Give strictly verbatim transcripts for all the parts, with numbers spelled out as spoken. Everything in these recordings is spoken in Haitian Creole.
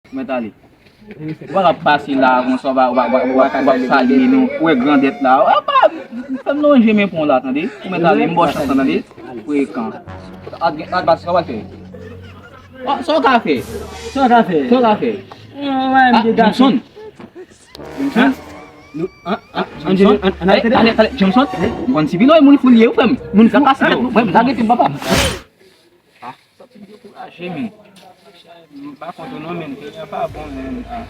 Ou mèt ale. Ou pa ka pase la konsa, ou pa, ou pa, ou pa, ou pa, ou pa salye nou. Ou wè grandèt la. Ou pa fè m nan yon jemen pon la, tande. Ou mèt ale, m ba w chans lan, tande. Frekan. At, at, sa w ap fè? Sa w ka fè? Sa w ka fè? Sa w ka fè? Ah, Jameson. Jameson? Jameson? Ale, ale, Jameson? Ou konn si vin, moun fou li ye, ou fè m. Moun fou? Lage ti papa. Ah, sa ti dekouraje, men. M pa kontan non, men. Peyi a pa bon, men. Ah.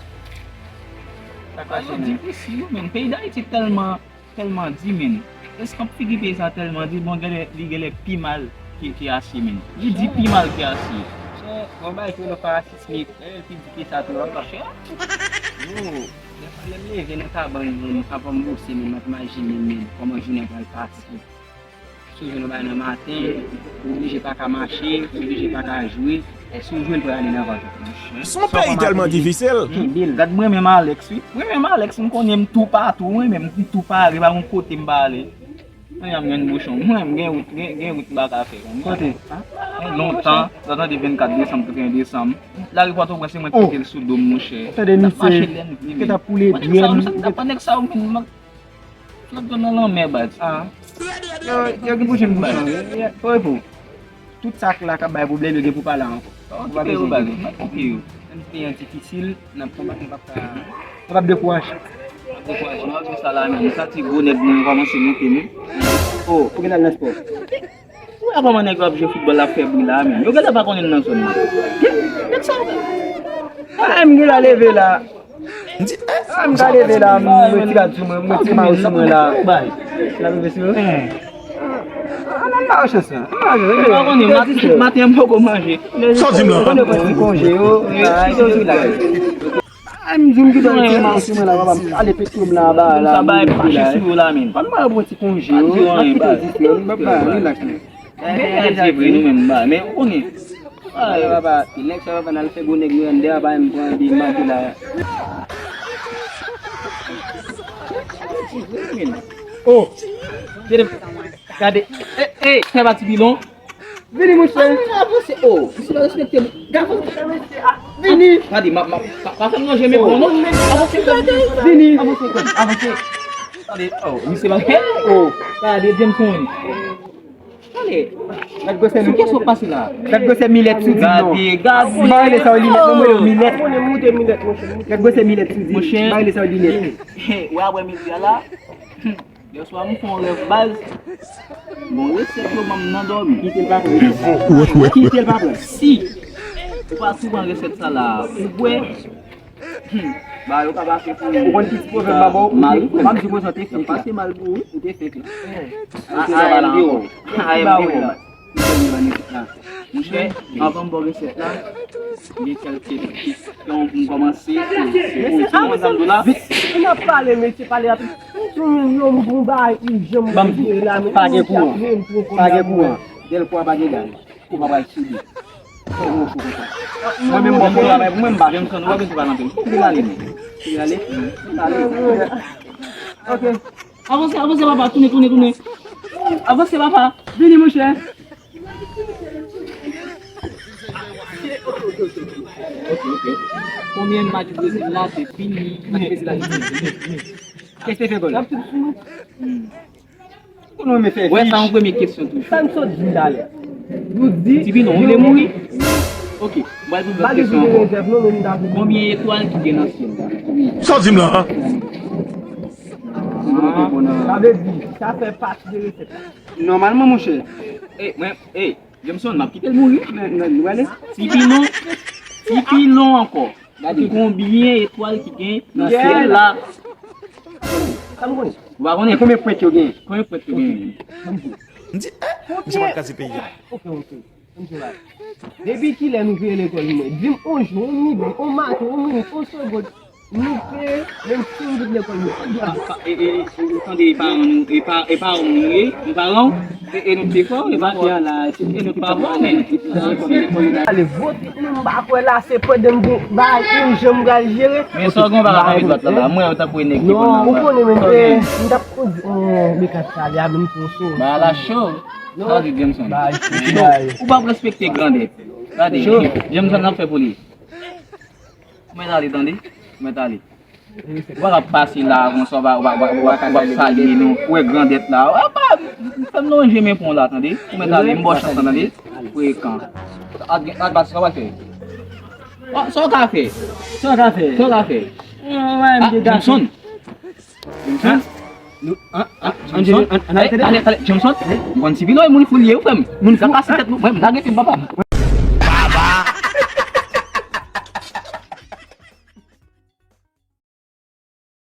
Sa ka se difisil, men. Peyi Dayiti tèlman, tèlman di, men. Eskanp figi peyi sa tèlman di, bon, genlè, li genlè pi mal ke, ke Asye, men. Li di pi mal ke Asye. Chè, bon, bagay ki rele parasismik. Dayè, li di ke sa tou, anba. Chè. Yo, dèfwa lè m leve nan kabann, men, avan m bouse, men, m ap imajine, men, kòman jounen an pral pase. Si w jwenn yon bagay nan maten, ou oblije pa ka mache, ou oblije pa ka jwe, èske w jwenn pou ale nan vant ou? Se yon peyi tèlman difisil. Bil, gad mwen menm Alex, wi. Mwen menm Alex, m konnen m toupatou, mwen menm m tou pare, pa yon kote m pa ale. Mwen menm m jwenn bouchon, mwen menm gen wout, gen, gen wout m pa ka fè. Kote? Lontan, lè w tande vennkat desanm, trannteyen desanm, lari Pòtoprens, se mwen ki kite l sou do m, monchè. Tande misye, ki t ap koule byè. Nèg sa yo, nèg sa yo, men, Flòt zòn nan lanmè, baz. Ah. Yo, yo gen pou jwenn bouchon. Yo, yo, yo, yo, tout sa k la k ap bay pwoblèm, yo gen pou pale ankò. Ou pa bezwen di. Menm si peyi an difisil, n ap konbat, nou p ap ka, nou p ap dekouraje. Dekouraje, nou ap di sa la menm. Sa ti gwo nèg nou kòmanse monte nou. Oh, pou gen al nan spò. Ou wè kòman nèg yo ap jwe foutbòl, ap fè bri la menm. Yo genlè pa konnen n nan zòn nan. Nèg sa yo. Ah, m genlè leve la. M di, eh, ah, m ka leve la, m met ti rad sou mwen, m met ti mayo sou mwen la. Bay. La rive sou yo. An, an, an, mache sa. An, mache sa. Ou pa konnen, mat-, maten an m poko manje. Sa w di m la? Ou konnen konje yo, ay, yo, yo, yo. Ay, m di m kite yon ti mayo sou mwen la, papa, m ale pete m la, ba, la, sa bay mache sou yo la, men. Ban m mayo pou ti konje yo, m ap kite w di frè, m ap ba, relax, men. Bèl Dye vre nou menm ba, men ou konnen. Ay, papa, nèg sa yo pa nan fè gwo nèg nou anndan, pa menm pran de mati la. Oh, gade, gade, eh, eh, fè pati pilon. Vini, monchè. Avanse, oh, misye pa respekte m. Gade, vini. Gade, ma, ma, pa, pa fè m nan jemen pon, non. Avanse, vini. Avanse, avanse. Gade, oh, misye pa, oh, gade, Jameson. Gade. Gad gwosè nou. Kiyès w ap pase la? Gad gwosè milèt sou di m non. Gade, gade. M pa rele sa yo linèt non, mwen yo milèt. Gad gwosè milèt sou di m. Monchè. M pa rele sa yo linèt. Wè apre midi a la. Yèswa m fè yon rèv baz. Bon, resèt yo ban m nan dòmi. Kite l pa pran. Kite l pa pran. Si ou pa sou pran resèt sa la, ou bwè. Hmm. Ba yo ka pase pou ou. Ou konn ki ti pwovèb m ba w? Mal. M ap di konsa, te fake la. Pase mal pou ou, ou te fake la. A, a, M D O. A, M D O. Monchè, anvan m ba w resèt la, gen kèlke kesyon pou m kòmanse. Mesye, a, mesye, n ap pale, mesye, pale rapid. M di w, yo, m gon bagay ijan m pral jere la, men pa gen kouran. Pa gen kouran. Dèlkwa pa gen gaz. Ou pa pral sou li. Fè yon cho konsa. Mwen menm, mwen, mwen, mwen, mwen, m pa. Jameson, ou pa bezwen pale anpil. Ou vin ale, men. Ou vin ale? Ale. Ok. Avanse, avanse, papa. Tounen, tounen, tounen. Avanse, papa. Vini, monchè. Ok, ok. Konbyen match Brezil la te fini? Match Brezil la te fini. Kiyès te fè gòl? Wè sa yon premye kesyon toujou. Sa m sot di talè. Nou di Ti Pilon, ou vle mouri? Ok, m pral poze w kesyon ankò. Konbyen etwal ki gen nan syèl la? Sa w di m la? Sa vle di, sa fè pati de resèt la. Nòmalman, monchè. Ey, mwen, ey, Jameson, m ap kite l mouri. Ti Pilon, Ti Pilon ankò. Gade konbyen etwal ki gen nan syèl la. Sa m konnen. Ou pa konnen? Konbyen pwent yo gen? Konbyen pwent yo gen? M di, eh, misye pral kraze peyi a. Ok, ok. Depi kilè nou vire lekòl, mwen? Di m yon jou, yon midi, yon maten, yon minit, yon segonn. Nou te, menm si nou vide lekòl, nou pa dwe. Pa, pa, e, e, e, ou tande, e paran nou, e pa, e paran nou ye, nou paran w, e, e nou te fè w, e pa fè a la, e nou pa fè w, men. Ale vote, nou m pa kwè la, se pandan m gon bagay ijan m pral jere. Men sa w gen bagay anvi dwat la, la, mwen, tankou nèg ki konn la. Non, ou konnen, men, e, m t ap kondi, oh, men kat sa, li a vin pran so. Ba la cho. Sa di Jameson. Ou p ap respekte grandèt. Gade, Jameson ap fè pou li. Ou mèt ale, tande? Ou mèt ale. Ou pa ka pase la konsa, w ap salye nou. Ou wè grandèt la. Ou pa fè m lonje men pon la, tande? Ou mèt ale, m ba w chans lan, tande? Frekan. Ak, ak bas, sa w ap fè? Sa w ka fè? Sa w ka fè? Sa w ka fè? Jameson. Jameson. Jameson. Ale, ale, Jameson. Ou konn si vin wè moun fou li ye, ou frè m. Moun fou. Sa kase tèt nou, frè m. Lage fim, papa.